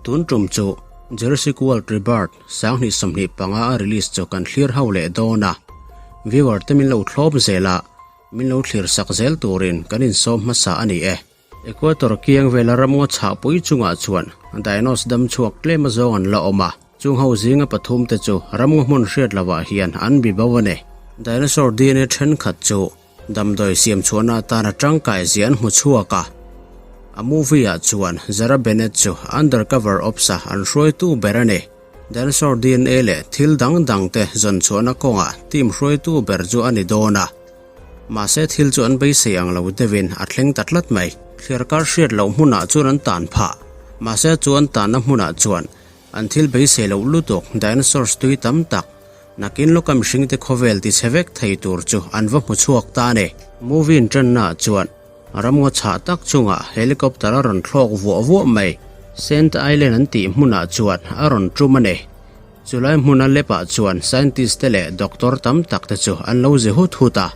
Tun tum chu Jurassic World Rebirth 2025 a release chu kan thlir ho leh dawn a, viewer te min lo thlawp zel a, min lo thlir sak zel turin kan insawm hmasa a ni e. Equator kiang vela ramngaw chhahpui chungah chuan dinos dam chhuak tlem azawng an la awm a, chung ho zinga pathum te chu ramngaw hmun hriat lovah hian an bi bo a ni. Dinosaur DNA thenkhat chu Damdawi siam chhuahna atana tangkai zia an hmu chhuak a, a movie-ah chuan Zara Bennett chu undercover ops-a an hruaitu ber a ni. Dinosaur DNA leh thil dang dangte zawn chhuahna kawngah team hruaitu ber chu a ni dawn a, mahse thil chu an beisei ang lo deuhin a thleng ta tlat mai. Thliarkar hriat loh hmunah chuan an tan phah, mahse chu an tanna hmunah chuan An thil beisei loh lutuk dinosaurs tui tam tak, nakin lawka mihringte khawvel ti chhe vek thei tur chu an va hmu chhuak ta a ni. Movie inṭannaah chuan ramngaw chhah tak chungah helicopter a rawn thlawk vuah vuah mai. Saint Island an tih hmunah chuan a rawn tum a ni. Chulai hmuna lepah chuan scientist te leh doctor tam tak te chu an lo zi hut hut a.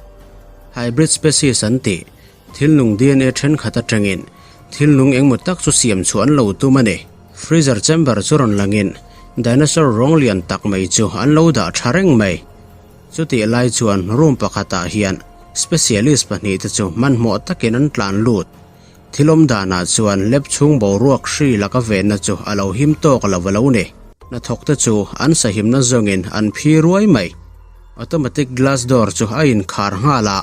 Hybrid species an tih Thil nung DNA thenkhat atangin thil nung engmaw tak chu siam chhuah an lo tum a ni. Freezer chamber chu rawn langin dinosaur rawng lian tak mai chu an lo dah tha reng mai. Chutih lai chuan room pakhatah hian specialist pahnih te chu hmanhmawh takin an tlan lut. Thil awm danah chuan lab chhung boruak hri laka venna chu a lo him tawk lo a lo ni. Hnathawk te chu an sahimna zawngin an phi ruai mai. Automatic glass door chu a inkhar nghal a.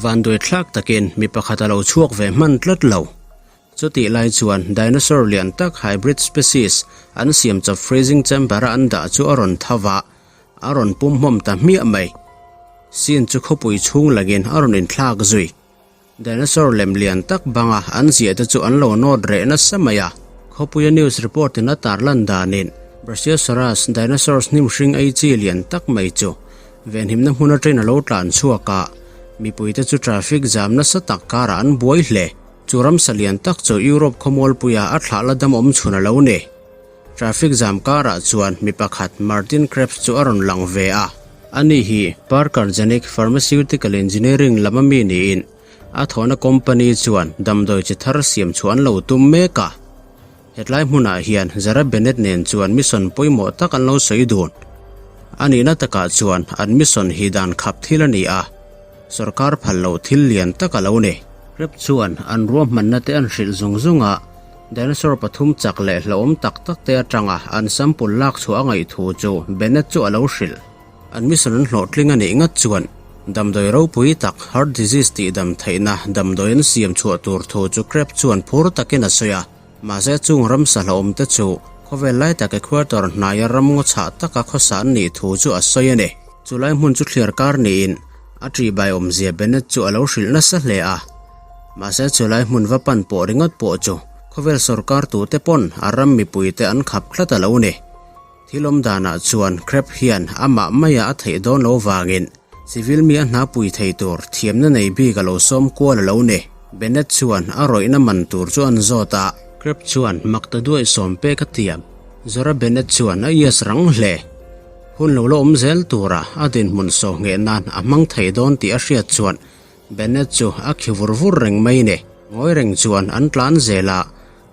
Vanduai thlak takin mi pakhat a lo chhuak ve hman tlat lo. Chutih lai chuan dinosaur lian tak hybrid species an siam chawp freezing chamber a an dah chu a rawn tha va, a rawn pum hmawm ta hmiah mai. Scene chu khawpui chhung langin a rawn inthlak zui. Dinosaur lem lian tak banga an ziah te chu an lo nawt reh nasa mai a. Khawpuia news report in a tarlan danin Brachiosaurus dinosaurs hnim hring ei chi lian tak mai chu Venhimna hmun atangin a lo tlan chhuak a, mipuite chu traffic jam nasa tak karah an buai hle. Chu ramsa lian tak chu Europe khawmualpuia a thlah la dam awm chhun a lo ni. Traffic jam karah chuan mi pakhat Martin Krebs chu a rawn lang ve a. Ani hi Parker Genic Pharmaceutical Engineering lam a mi niin a thawhna company chuan damdawi chi thar siam chhuah an lo tum mek a. Hetlai hmunah hian Zara Bennett nen chuan mission pawimawh tak an lo sawi dun. A nihna takah chuan an mission hi dan khap thil a ni a, sorkar phal loh thil lian tak a lo ni. Rep chuan an ruahmanna te an hrilh zung zung a, dinosaur pathum chak leh hlauhawm tak tak te atanga an sample lak chhuah a ngaih thu chu Bennett chu a lo hrilh. An mission an hlawhtling a nih ngat chuan damdawi ropui tak heart disease tih dam theihna damdawi an siam chhuah tur thu chu Kreb chuan phur takin a sawi a. Mahse chung ramsa hlauhawm te chu khawvel lai tak equator hnaia ramngaw chhah taka khawsa an nih thu chu a sawi a ni. Chulai hmun chu thliar kar niin a ṭihbai awmzia Bennett chu a lo hrilh nasa hle a. Mahse chulai hmun va pan pawh ringawt pawh chu khawvel sawrkar tute pawn a ram mipuite an khap tlat a lo ni. Thil awm danah chuan Crab hian amah maia a theih dawn lo vangin civil mi a hna pui thei tur thiamna nei bik a lo sawm kual a lo ni. Bennett chuan a rawihna man tur chu an zawt a. Crab chuan mak ta duaih sawm pek a tiam. Zora Bennett chuan a ias rang hle. Hun lo la awm zel tura a dinhmun sawh ngheh nan a hmang thei dawn tih a hriat chuan Bennett chu a khi vur vur reng mai ni. Ngawi reng chuan an tlan zel a.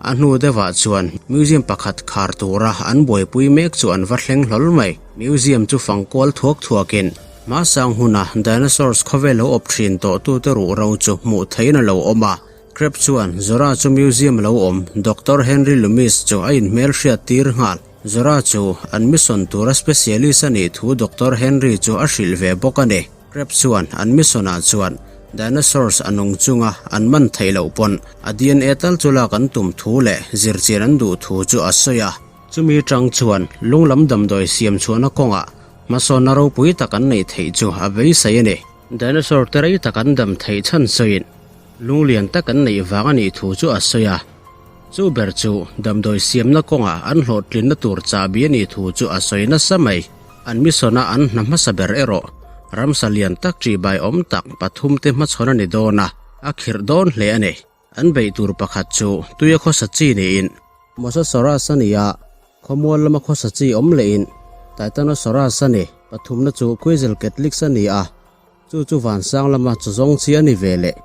A hnu deuhah chuan museum pakhat khar tura an buaipui mek chu an va thleng hlawl mai. Museum chu fang kual thuak thuakin hmasang huna dinosaurs khawvel lo awp thin tawh tute ruh ro chu hmuh theihin a lo awm a. Kreb chuan Zora chu museum lo awm Doctor Henry Loomis chu a inhmelhriat tir nghal. Zora chu an mission tura specialist a nih thu Doctor Henry chu a hrilh ve bawk a ni. Kreb chuan an mission ah chuan dinosaurs a nung chunga an man theih loh pawn a DNA tal chu lak an tum thu leh zirchian an duh thu chu a sawi a. Chumi tang chuan lunglam damdawi siam chhuahna kawngah hmasawnna ropui tak an neih theih chu a beisei a ni. Dinosaur te rei tak an dam theih chhan sawiin lunglian tak an neih vang a nih thu chu a sawi a. Chu ber chu damdawi siamna kawngah an hlawhtlinna tur chahbi a nih thu chu a sawi nasa mai. An mission-a an hna hmasa ber erawh ramsa lian tak ṭihbai awm tak pathumte hmachhawn a ni dawn a, a khirh dawn hle a ni. An beih tur pakhat chu tuia khawsa chi niin Mosasaurus a ni a, khawmual lama khawsa chi awm lehin Titanosaurus a ni. Pathumna chu Quetzalcoatlix a ni a, chu chu vansang lama chawzawng chi a ni ve leh.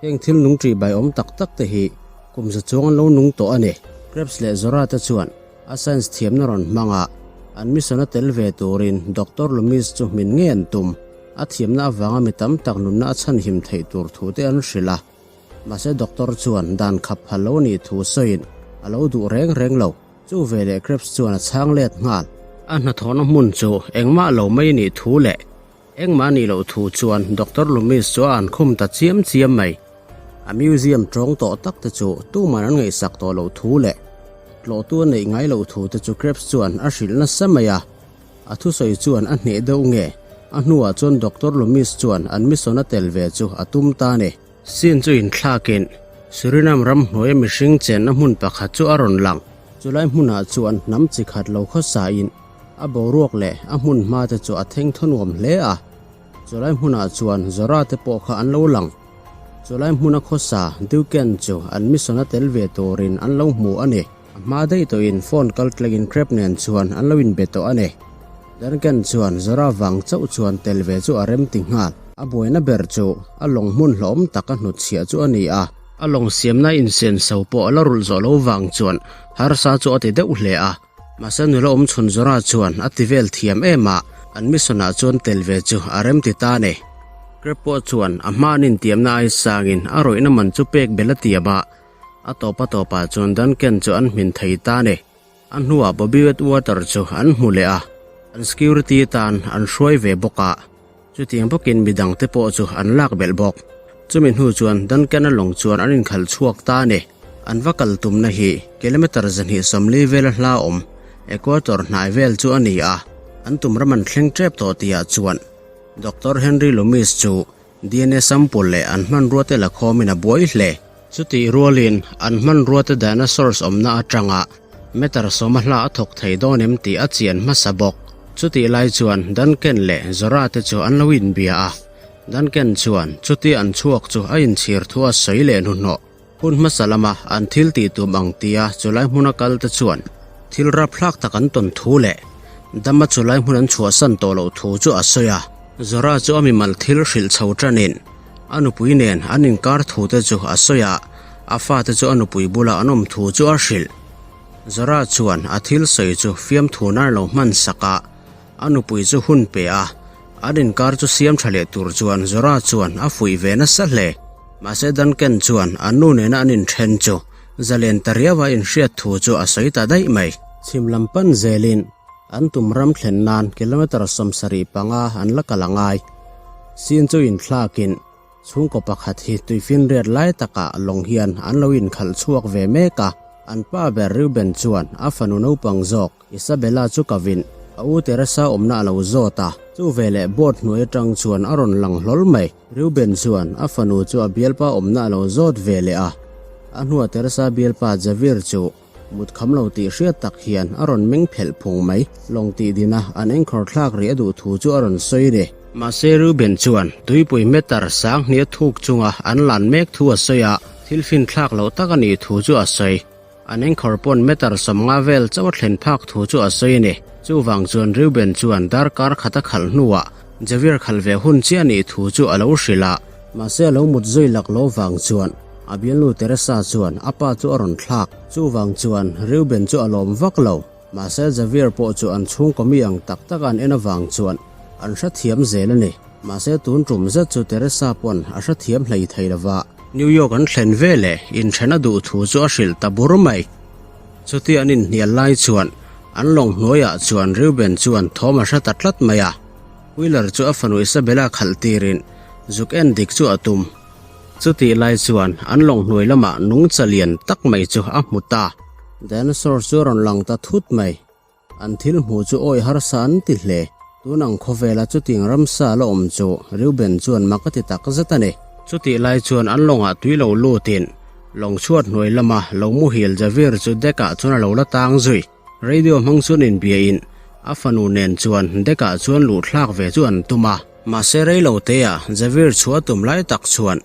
Heng thil nung ṭihbai awm tak tak te hi kum za chuang an lo nung tawh a ni. Krebs leh Zora te chuan. A science thiamna rawn hmang a, an mission a tel ve turin Doctor Loomis chu hmin ngei an tum. A thiamna avanga mi tam tak nunna a chhanhim theih tur thu te an hrilh a. Mahse doctor chuan dan khap phal lo a nih thu sawiin a lo duh reng reng lo. Chu veleh Krebs chuan a chhang let nghal. A hnathawhna hmun chu engmah lo mai nih thu leh engmah nih loh thu chuan Doctor Loomis chu a an khum ta chiam chiam mai. A museum tawng tawh tak te chu tuman an ngaihsak tawh loh thu leh tlawhtu a neih ngai loh thu te chu Krebs chuan a hrilh nasa mai a. A thusawi chuan a hneh deuh nge? A hnuah chuan Doctor Loomis chuan an mission a tel ve chu a tum ta a ni. Scene chu inthlakin Suriname ramhnuaia mihring chenna hmun pakhat chu a rawn lang. Chulai hmunah chuan hnam chi khat lo khawsain a boruak leh a hmun hma te chu a theng thaw nuam hle a. Chulai hmunah chuan Zora te pawh kha an lo lang. Chulai hmuna khawsa Duken chu an mission a tel ve turin an lo hmu a ni. A hma daih tawhin phone kal tlengin Crab nen chuan an lo inbe tawh a ni. Duncan chuan Zora vang chauh chuan tel ve chu a rem ti nghal. A buaina ber chu a lawng hmun hlawm tak a hnutchhiah chu a ni a. A lawng siamna insen so pawh a la rulh zawh lo vang chuan harsa chu a ti deuh hle a. Mahse nula awm chhun Zora chuan a ti vel thiam em a, an mission ah chuan tel ve chu a rem ti ta a ni. Crab pawh chuan a hma an intiamna ai sangin a rawihna man chu pek belh a tiam a. A tawp a tawpah chuan Duncan chu an hmin thei ta a ni. A hnuah Bobby Wetwater chu an hmu leh a, an security tan an hruai ve bawk a, chutiang bawkin midang te pawh chu an lak belh bawk. Chumi hnu chuan Duncan-a lawng chuan an inkhalh chhuak ta a ni. An va kal tumna hi kilometre 240 vela hla awm Equator hnai vel chu a ni a, an tum ram an thleng tep tawh tihah chuan Doctor Henry Loomis chu DNA sample leh an hmanrua te la khawmin a buai hle. Chutih rualin an hmanrua te dinosaurs awmna atanga meter sawma hla a thawk thei dawn em tih a chian hmasa bawk. Chutih lai chuan Duncan leh Zora te chu an lo inbia a, Duncan chuan chutia an chhuak chu a inchhir thu a sawi leh hnuhnawh. Hun hmasa lama an thil tih tum ang tia chulai hmuna kal te chuan thil rapthlak tak an tawn thu leh dama chulai hmun an chhuahsan tawh loh thu chu a sawi a. Zora chu a mimal thil hrilh chho tanin a nupui nen an inkar thu te chu a sawi a, a fate chu a nupui bula an awm thu chu a hrilh. Zora chuan a thil sawi chu fiamthu nan a lo hman sak a, a nupui chu hun pe a, an inkar chu siam tha leh tur chuan Zora chuan a fuih ve nasa hle. Mahse Duncan chuan a nu nena an inthen chu zalen ta riau a inhriat thu chu a sawi ta daih mai. Chhim lam pan zelin an tum ram thlen nan kilometre 75 an la kal a ngai. Sin chu inthlakin Chhungkaw pakhat hi tuifinriat lai takah lawng hian an lo inkhalh chhuak ve mek a, an pa ber Reuben chuan a fanu naupang zawk Isabella chu ka vin, a u Teresa awmna a lo zawt a, chu veleh boat hnuai atang chuan a rawn lang hlawl mai. Reuben chuan a fanu chu a bialpa awmna a lo zawt ve leh a, a hnuah Teresa bialpa Javier chu Mut kham lo tih hriat tak hian a rawn meng phelh phung mai. Lawng tih dina an engkhawr thlak rih a duh thu chu a rawn sawi ni. Mahse Reuben chuan tuipui meter sang hnih a thuk chunga an lan mek thu a sawi a, thil fin thlak loh tak a nih thu chu a sawi. An engkhawr pawn meter 50 vel chauh a thlen phak thu chu a sawi a ni. Chuvang chuan Reuben chuan darkar khat a khalh hnuah Javier khalh ve hun chiah a nih thu chu a lo hrilh a. Mahse a lo mut zui lak lo vang chuan A bialnu Teresa chuan a pa chu a rawn thlak. Chuvang chuan Reuben chu a lawm vak lo. Mahse Javier pawh chu an chhungkaw mi ang tak tak an en avang chuan an hrethiam zel a ni. Mahse tun tum zet chu Teresa pawn a hrethiam hlei thei lova. New York an thlen veleh inthen a duh thu chu a hrilh ta bur mai. Chuti an inhnial lai chuan an lawng hnuaiah chuan Reuben chuan thawm a hre ta tlat mai a. Wheeler chu a fanu Isabella khalh tirin zuk en dik chu a tum. Chutih lai chuan an lawng hnuai lamah nungcha lian tak mai chu a hmu ta. Dinosaur chu a rawn lang ta thut mai. An thil hmuh chu awi harsa an ti hle. Tun ang khawvela chutiang ramsa la awm chu Reuben chuan mak a ti tak zet a ni. Chutih lai chuan an lawngah tui lo lutin lawng chhuat hnuai lama lo muhil Javier chu deck ah chuan a lo la tang zui. Radio hmang chuan inbiain a fanu nen chuan deck ah chuan luh thlak ve chu an tum a. Mahse rei lo te ah Javier chhuah tum lai tak chuan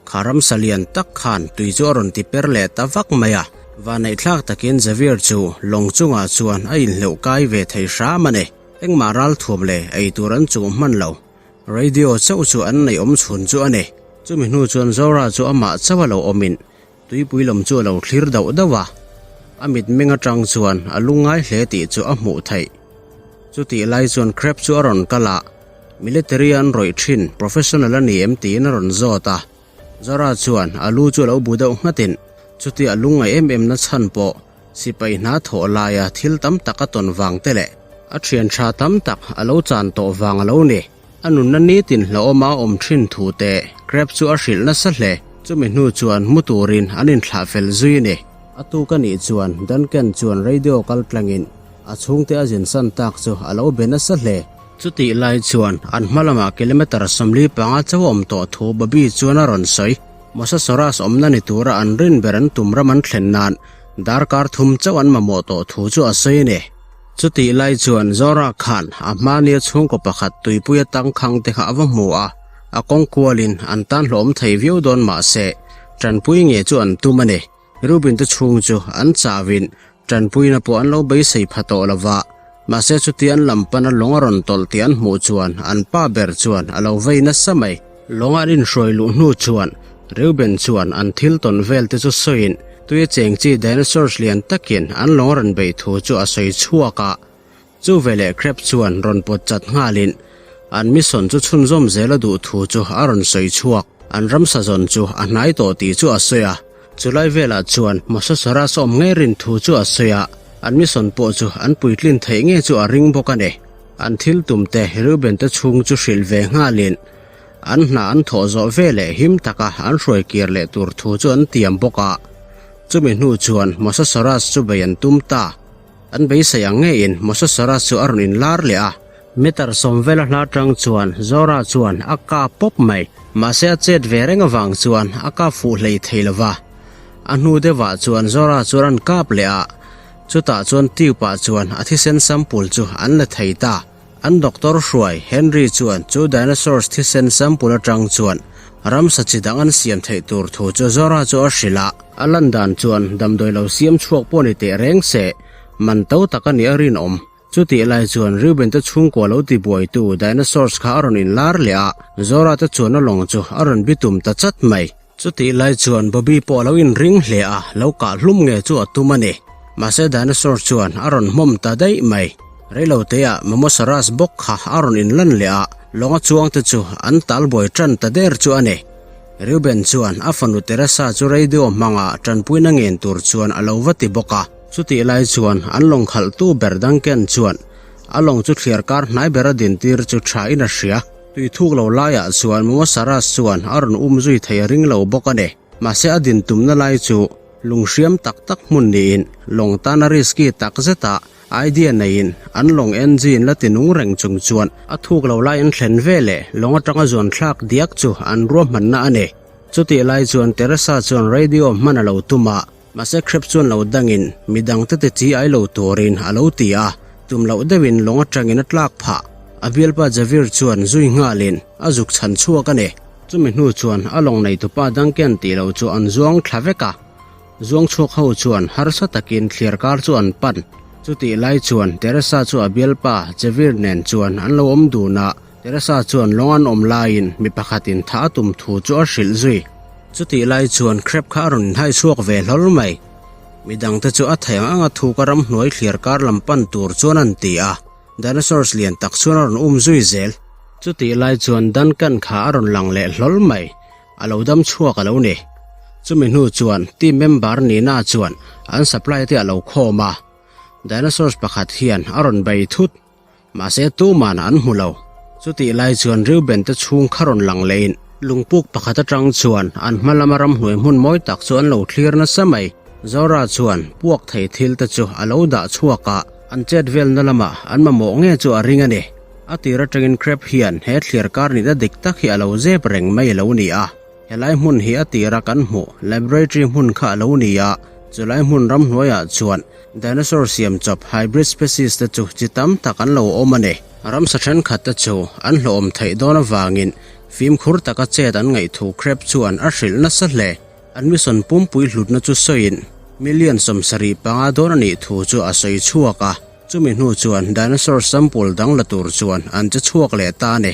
kha ramsa lian tak khan tui chu a rawn ti per leh ta vak mai a. Vaneihthlak takin Javier chu lawng chungah chuan a inhleuh kai ve thei hram a ni. Engmah ral thuam leh ei tur an chuh hman lo. Radio chauh chu an neih awm chhun chu a ni. Chumi hnu chuan Zora chu amah chauh a lo awmin tuipui lam chu a lo thlir dauh dauh a. A mitmeng atang chuan a lungngai hle tih chu a hmuh theih. Chutih lai chuan Crab chu a rawn kal a, Military an rawih thin, professional a ni em tiin a rawn zawt a. Zara chuan a lu chu a lo bu deuh nghatin, chutia a lungngaih em em na chhan pawh sipai hna thawh laia thil tam tak a tawn vang te leh a thian tha tam tak a lo chan tawh vang a lo ni. A nunna nitin hlauhawma a awm thin thu te Crab chu a hrilh nasa hle. Chumi hnu chuan mu turin an inthlah fel zui a ni. A tuk a nih chuan Duncan chuan radio kal tlangin a chhungte a zinsan tak chu a lo be nasa hle. Chutih lai chuan an hma lamah kilometre 45 chauh a awm tawh thu Bobby chuan a rawn sawi. Mosasaurus awmna ni tura an rin ber an tum ram an thlen nan darkar thum chauh an mamawh tawh thu chu a sawi a ni. Chutih lai chuan Zora khan a hmania chhungkaw pakhat tuipui a tangkhang te kha a va hmu a, a kawng kualin an tan hlawm thei viau dawn mah se tanpui nge chu an tum a ni. Reuben te chhung chu an chauhin tanpuina pawh an lo beisei pha tawh lo va, mahse chuti an lam pana lawng a rawn tawlh tih an hmuh chuan an pa ber chuan a lo vei nasa mai. Lawng an inhruai luh hnu chuan Reuben chuan an thil tawn vel te chu sawiin tuia cheng chi dinosaurs lian takin an lawng a rawn beih thu chu a sawi chhuak a. Chu veleh Crab chuan rawn pawt chat nghalin an mission chu chhunzawm zel a duh thu chu a rawn sawi chhuak. An ramsa zawn chu a hnai tawh tih chu a sawi a. Chulai velah chuan Mosasaurus awm ngei rin thu chu a sawi a, an mission pawh chu an puitlin theih ngei chu a ring bawk a ni. An thil tum te Reuben te chhung chu hrilh ve nghalin an hna an thawh zawh ve leh him taka an hruai kir leh tur thu chu an tiam bawk a. Chumi hnu chuan Mosasaurus chu bei an tum ta. An beisei ang ngeiin Mosasaurus chu a rawn inlar leh a. Meter sawm vela hla tang chuan Zora chuan a kap pawp mai. Mahse a chet ve reng avang chuan a kap fuh hlei thei lo va. A hnu deuhah chuan Zora chuan an kap leh a. Chutah chuan tube ah chuan a thisen sample chu an la thei ta. An doctor hruai Henry chuan chu dinosaurs thisen sample atang chuan ramsa chi dang an siam theih tur thu chu Zora chu a hrilh a. A lan dan chuan damdawi lo siam chhuak pawh ni teh reng se, man to tak a nih a rinawm. Chutih lai chuan Reuben te chhungkua lo ti buaitu dinosaurs kha a rawn inlar leh a, Zora te chuan a lawng chu a rawn bitum ta chat mai. Chutih lai chuan Bobby pawh a lo inring hle a, lo kah hlum nge chu a tum a ni. Mahse dinosaur chuan a rawn hmawm ta daih mai. Reiloteah Momosaurus bawk kha a rawn inlan leh a, lawnga chuangte chu an talbuai tan ta der chu a ni. Reuben chuan a fanu Teresa chu radio hmanga tanpuina ngen tur chuan a lo va ti bawk a. Chutih lai chuan an lawng khalhtu ber Duncan chuan a lawng chu thliar kar hnai bera dintir chu tha in a hria. Tui thuk lo laiah chuan Momosaurus chuan a rawn um zui thei a ring lo bawk a ni. Mahse a din tumna lai chu lunghriam tak tak hmun niin lawng tana risky tak zeta idea neiin an lawng engine la ti nung reng chung chuan a thuk lo lai an thlen ve leh lawng atanga zuan thlak diak chu an ruahmanna a ni. Chutih lai chuan Teresa chuan radio hman a lo tum a. Mahse Crab chuan lo dangin midangte te chi ai lo turin a lo ti a, tum loh deuhin lawng atangin a tlak phah. A bialpa Javier chuan zui nghalin a zuk chhan chhuak a ni. Chumi hnu chuan a lawng neitupa Duncan tih loh chu an zuang thla vek a, zuang chhuak ho chuan harsa takin thliar kar chu an pan. Chutih lai chuan Teresa chu a bialpa Javier nen chuan an lo awm dun a, Teresa chuan lawng an awm laiin mi pakhatin tha a tum thu chu a hrilh zui. Chutih lai chuan Crab kha a rawn inhai chhuak ve hlawl mai. Midangte chu a thei ang anga thuk a ramhnuai thliar kar lam pan tur chuan an ti a, dinosaurs lian tak chuan a rawn um zui zel. Chutih lai chuan Duncan kha a rawn lang leh hlawl mai, a lo dam chhuak a lo ni. Chumi hnu chuan team member Nina chuan an supply te a lo khawm a, dinosaurs pakhat hian a rawn bei thut. Mahse tuman an hmu lo. Chutih lai chuan Reuben te chhung kha rawn lang lehin lungpuk pakhat atang chuan an hma lama ramhnuai hmun mawi tak chu an lo thlir nasa mai. Zora chuan puak thei thil te chu a lo dah chhuak a, an chet velna lamah an mamawh nge chu a ring a ni. A tir atangin Crab hian he thliar kar nihna dik tak hi a lo zep reng mai a lo ni a. Helai hmun hi a tira kan hmuh laboratory hmun kha a lo ni a, chulai hmun ramhnuaiah chuan dinosaur siam chawp hybrid species te chu chi tam tak an lo awm a ni. Ramsa thenkhat te chu an hlawhawm theih dawn avangin fimkhur taka chet an ngaih thu Crab chuan a hrilh nasa hle. An mission pumpui hlutna chu sawiin million 75 dawn a nih thu chu a sawi chhuak a, chumi hnu chuan dinosaur sample dang la tur chuan an che chhuak leh ta a ni.